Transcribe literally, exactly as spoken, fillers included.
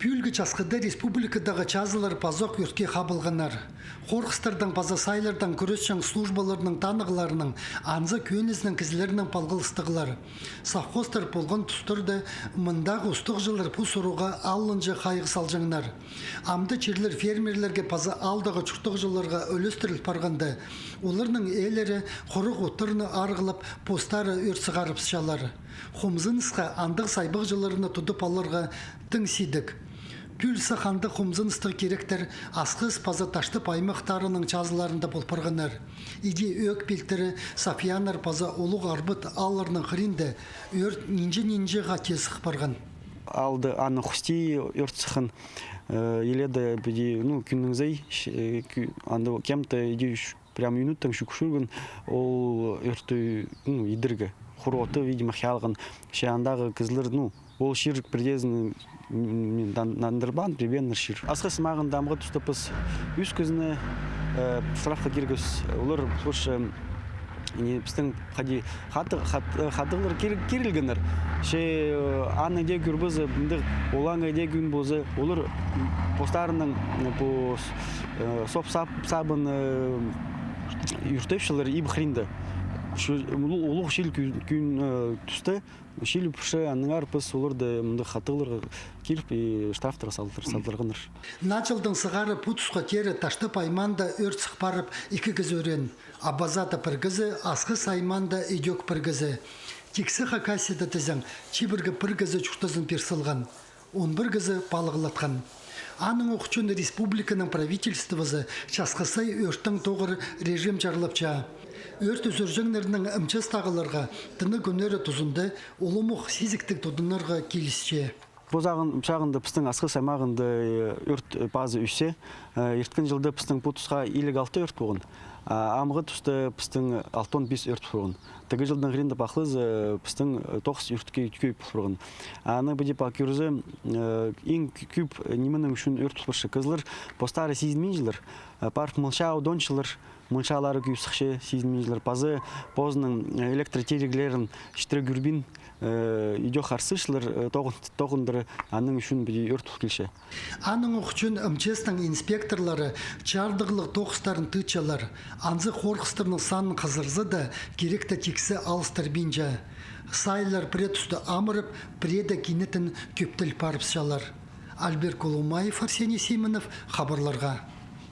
Пӱӱлгі часхыда республикадағы чазылар пазох ӧртке хабылғаннар. Хорғыстардаң паза сайлардаң кӱресчең службаларның танығларының, анзы кӧнізінең кізілернің палғалыстығлар. Совхозтар полған тустарда мындағы устағҷылар пу сурығға алынҷа хайығ салҷаңнар. Амды чирлер фермерлерге паза аалдағы чуртағҷыларға ӱлестіріл парғанда, оларның ээлері хурығ оттарны арығлап, постары ӧрт сығарыбысчалар. Хомзынысха андағ сайбағҷыларны тудып аларға тың сидік. Пӱӱл сах андағ хомзыныстығ киректер Асхыс паза Таштып аймахтарының чазыларында пол парғаннар. Иди Ӧӧк пилтірі, Сафьяннар паза Улуғ Арбат аалларының хыринда ӧрт нинҷе-нинҷе хати сых парған. Аалда аның хости ӧрт сыххан, э, иледе піди, ну, кӱннің зай, ш-, э, кӱ-, анда кем-то иди ш-, прям минуттаң чӱк чӧрген, ол ӧртті, ну, идерге. Хур оты, видимо, хыялған. Че андағы кізілер, ну, ол чир пірдеезін, м, м, дан-, нандырбаан, пірбееннер чир. Асхыс аймағында амғы туста піс ӱс кізіні, э, штрафха киргебіс. Олар, слушай, не, пістің хайди хатығ-, хат-, э, хатығлар кир-, кирілгеннер. Че, э, аның дее кӧрбезе, мындағ олаңай дее кӱн полза, олар, м, постарының, м, пу с-, э, соп-сап-, сабын, э, ӱртепчелер иб хыринда. Улу-, улуғ чил кӱн, кӱн, э, туста, чил ӱпче, аннаңар піс оларды мындағ хатығларға киріп, и штрафтар салдыр-, салдырғаннар. Наа чылдаң сығара пу тусха теере Таштып аймаанда ӧрт сых парып, ікі кізі ӧреен. Абазада пір кізі, Асхыс аймаанда идӧк пір кізі. Тиксі Хакасияда тізең, чибіргі пір кізі чуртазын пир салған, он пір кізі палығлатхан. Аның ох ӱчӱн республиканың правительствозы часхы сай ӧрттең тоғыр режим чарлапча. Ӧрт ӱзӱрҷеңнернең МЧС-тағыларға тынағ кӱннері тузында улам ох сизіктіг тудынарға килісче. Пу сағын-, шағында пістің Асхыс аймағында, э, ӧрт, э, пазы ӧсче. Э, ирткен чылда пістің пу тусха илиг алты ӧрт полған. А амғы туста пістің алтон пис ӧрт полған. Тігі чылдаң хыринда пахлаза, э, пістің, э, тоғыс ӧртке кӧп полған. Аны піди паа кӧрзе, э, иң кӧ-, кӧп, э, нименің ӱчӱн ӧрт пол парча. Кізілер постары сизінминчелер, э, парып мылчаа одончалар, мылчаалары кӧп сыхча, сизінминчелер. Пазы позының, э, электр тиріглерін читіре кӧрбин, э, идӧк харсчалар, э, тоғын-, тоғындыра, аның ӱчӱн піди ӧрт пол килче. Аның ох ӱчӱн МЧС-тің инспекторлары чардығлығ тоғыстарын тыытчалар. Анзы хорғыстарның санын хызырза даа, киректі тиксі алыстырбинча. Сайлар пірее туста амырып, пірееде кинетін кӧптел парыбысчалар. Альберт Колумаев, Арсений Симонов, хабарларға.